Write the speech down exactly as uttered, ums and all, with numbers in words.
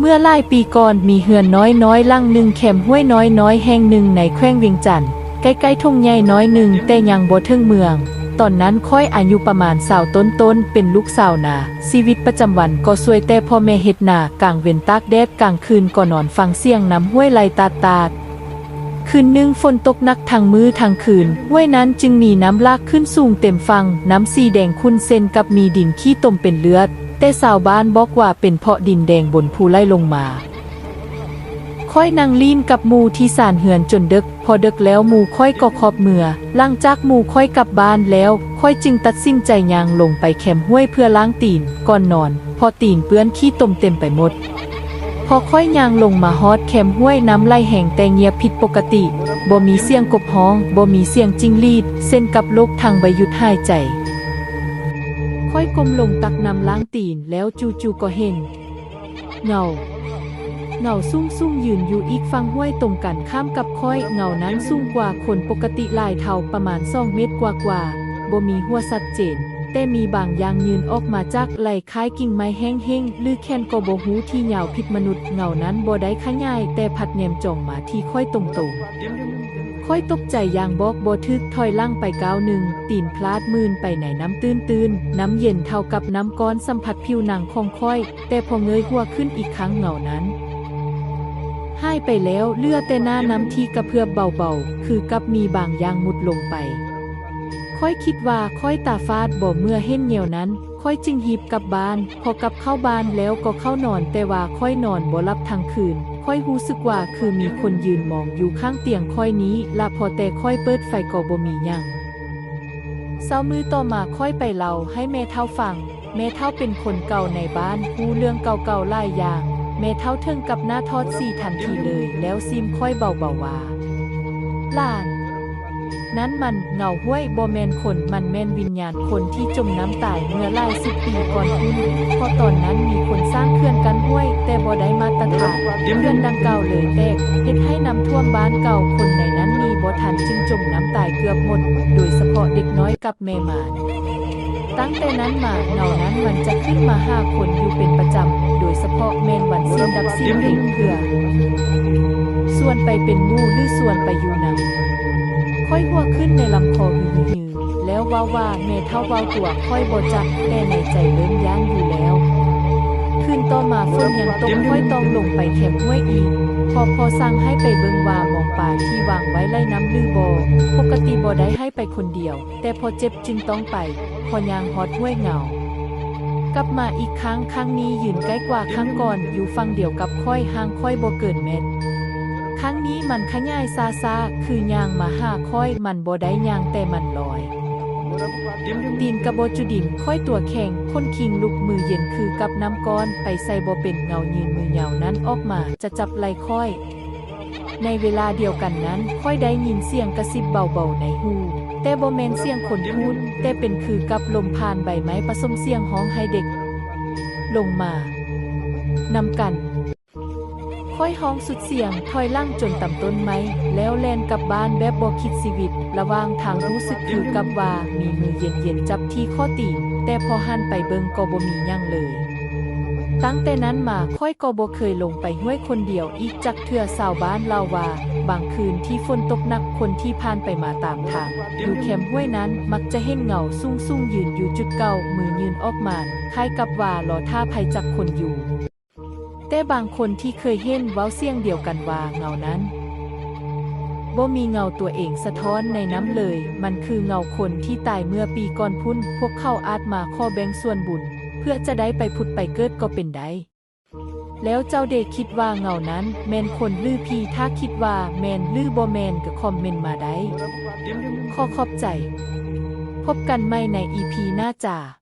เมื่อหลายปีก่อนมีเฮือนน้อยๆหลังหนึ่งแคมห้วยน้อยๆแห่งหนึ่งในแขวงเวียงจันทน์ ใกล้ๆทุ่งใหญ่น้อยหนึ่งแต่ยังบ่ถึงเมือง ตอนนั้นข้อยอายุประมาณซาวต้นๆ เป็นลูกชาวนา ชีวิตประจำวันก็ช่วยแต่พ่อแม่เฮ็ดนา กลางเว็นตากแดด กลางคืนก็นอนฟังเสียงน้ำห้วยไหลตาดๆ คืนหนึ่งฝนตกหนักทั้งมื้อทั้งคืน ห้วยนั้นจึงมีน้ำหลากขึ้นสูงเต็มฝั่ง น้ำสีแดงขุ่นเส้นกับมีดินขี้ตมเป็นเลือด แต่ชาวบ้านบอกว่าเป็นเพราะดินแดงบนภูไหลลงมา ข้อยนั่งลิ้นกับหมู่ที่ศาลเฮือนจนดึก พอดึกแล้วหมู่ข้อยก็คอบเมือ หลังจากหมู่ข้อยกลับบ้านแล้ว ข้อยจึงตัดสินใจย่างลงไปแคมห้วยเพื่อล้างตีน ก่อนนอน เพราะตีนเปื้อนขี้ตมเต็มไปหมด พอข้อยย่างลงมาฮอดแคมห้วยน้ำไหลแฮงแต่เงียบผิดปกติ บ่มีเสียงกบฮ้อง บ่มีเสียงจิ้งหรีด เช่นกับโลกทั้งใบหยุดหายใจ ข้อยก้มลงตักน้ำล้างตีนแล้วจู่ๆก็เห็น เงา เงาสูงๆยืนอยู่อีกฝั่งห้วยตรงกันข้ามกับข้อย เงานั้นสูงกว่าคนปกติหลายเท่า ประมาณสองเมตรกว่าๆ บ่มีหัวชัดเจน แต่มีบางอย่างยื่นออกมาจากไหล่คล้ายกิ่งไม้แห้งๆ หรือแขนก็บ่ฮู้ที่ยาวผิดมนุษย์ เงานั้นบ่ได้ขยาย แต่พัดแนมจ้องมาที่ข้อยตรงๆ ข้อยตกใจอย่างบอกบ่ถูก ถอยหลังไปก้าวหนึ่ง ตีนพลาดมื่นไปในน้ำตื้นๆ น้ำเย็นเท่ากับน้ำร้อนสัมผัสผิวหนังของข้อย แต่พอเงยหัวขึ้นอีกครั้งเงานั้นหายไปแล้ว เหลือแต่หน้าน้ำที่กระเพื่อมเบาๆ คือกับมีบางอย่างมุดลงไป ข้อยคิดว่าข้อยตาฝาดบ่เมื่อเห็นแนวนั้น ข้อยจึงรีบกลับบ้าน พอกลับเข้าบ้านแล้วก็เข้านอน แต่ว่าข้อยนอนบ่หลับทั้งคืน ข้อยรู้สึกว่าคือมีคนยืนมองอยู่ข้างเตียงข้อยนี้ และพอแต่ข้อยเปิดไฟก็บ่มีหยัง เช้ามื้อต่อมาข้อยไปเล่าให้แม่เฒ่าฟัง แม่เฒ่าเป็นคนเก่าในบ้าน ฮู้เรื่องเก่าๆหลายอย่าง แม่เฒ่าถึงกับหน้าถอดสีทันทีเลย แล้วซิมข้อยเบาๆว่า หลาน นั่นมันเงาห้วย บ่แม่นคน มันแม่นวิญญาณคนที่จมน้ำตายเมื่อหลายสิบปีก่อนพุ้น เพราะตอนนั้นมีคนสร้างเขื่อนกั้นห้วย แต่บ่ได้มาตรฐาน เขื่อนดังกล่าวเลยแตก เฮ็ดให้น้ำท่วมบ้านเก่า คนในนั้นหนีบ่ทันจึงจมน้ำตายเกือบหมด โดยเฉพาะเด็กน้อยกับแม่หมา ตั้งแต่นั้นมาเงานั้นมันจะขึ้นมาหาคนอยู่เป็นประจำ โดยเฉพาะแม่นวันศีลดับศีลเพ่งเพื่อ ชวนไปเป็นหมู่หรือชวนไปอยู่นำ ข้อยหัวขึ้นในลำคอฮือๆๆ แล้วเว้าว่าแม่เฒ่าเว้าตั๋วข้อยบ่จัก แต่ในใจเริ่มย้านอยู่แล้ว คืนต่อมาฝนยังตก ข้อยต้องลงไปแคมห้วยอีก พอพ่อสั่งให้ไปเบิ่งว่าหมองปลาที่วางไว้ไหลน้ำหรือบ่ ปกติบ่ได้ให้ไปคนเดียว แต่พอเจ็บจึงต้องไป พอย่างฮอดห้วยเงา กลับมาอีกครั้ง ครั้งนี้ยืนใกล้กว่าครั้งก่อน อยู่ฝั่งเดียวกับข้อย ห่างข้อยบ่เกินเมตร ครั้งนี้มันขยายช้าๆ คือย่างมาหาข้อย มันบ่ได้ย่างแต่มันลอย ตีนกะบ่จุดิน ข้อยตัวแข็ง ขนคิงลุก มือเย็นคือกับน้ำร้อน ไปใส่บ่เป็น เงายื่นมือยาวนั้นออกมา จะจับไหล่ข้อย ในเวลาเดียวกันนั้น ข้อยได้ยินเสียงกระซิบเบาๆในหู แต่บ่แม่นเสียงคนพูด แต่เป็นคือกับลมผ่านใบไม้ผสมเสียงฮ้องให้เด็กลงมา นำกัน ข้อยฮ้องสุดเสียง ถอยหลังจนต่ำต้นไม้ แล้วแล่นกลับบ้านแบบบ่คิดชีวิต ระหว่างทางรู้สึกคือกับว่ามีมือเย็นๆจับที่ข้อตีน แต่พอหันไปเบิ่งก็บ่มีหยังเลย ตั้งแต่นั้นมาข้อยก็บ่เคยลงไปห้วยคนเดียวอีกจักเทื่อ ชาวบ้านเล่าว่า บางคืนที่ฝนตกหนัก คนที่ผ่านไปมาตามทาง อยู่แคมห้วยนั้น มักจะเห็นเงาสูงๆยืนอยู่จุดเก่า มือยื่นออกมา คล้ายกับว่ารอท่าภัยจากคนอยู่ แต่บางคนที่เคยเห็นเว้าเสียงเดียวกันว่าเงานั้น บ่มีเงาตัวเองสะท้อนในน้ำเลย มันคือเงาคนที่ตายเมื่อปีก่อนพุ้น พวกเขาอาจมาขอแบ่งส่วนบุญ เพื่อจะได้ไปผุดไปเกิดก็เป็นได้ แล้วเจ้าเดชคิดว่าเงานั้นแม่นคนหรือผี ถ้าคิดว่าแม่นหรือบ่แม่นก็คอมเมนต์มาได้ ขอขอบใจ พบกันใหม่ในอีพีหน้าจ้า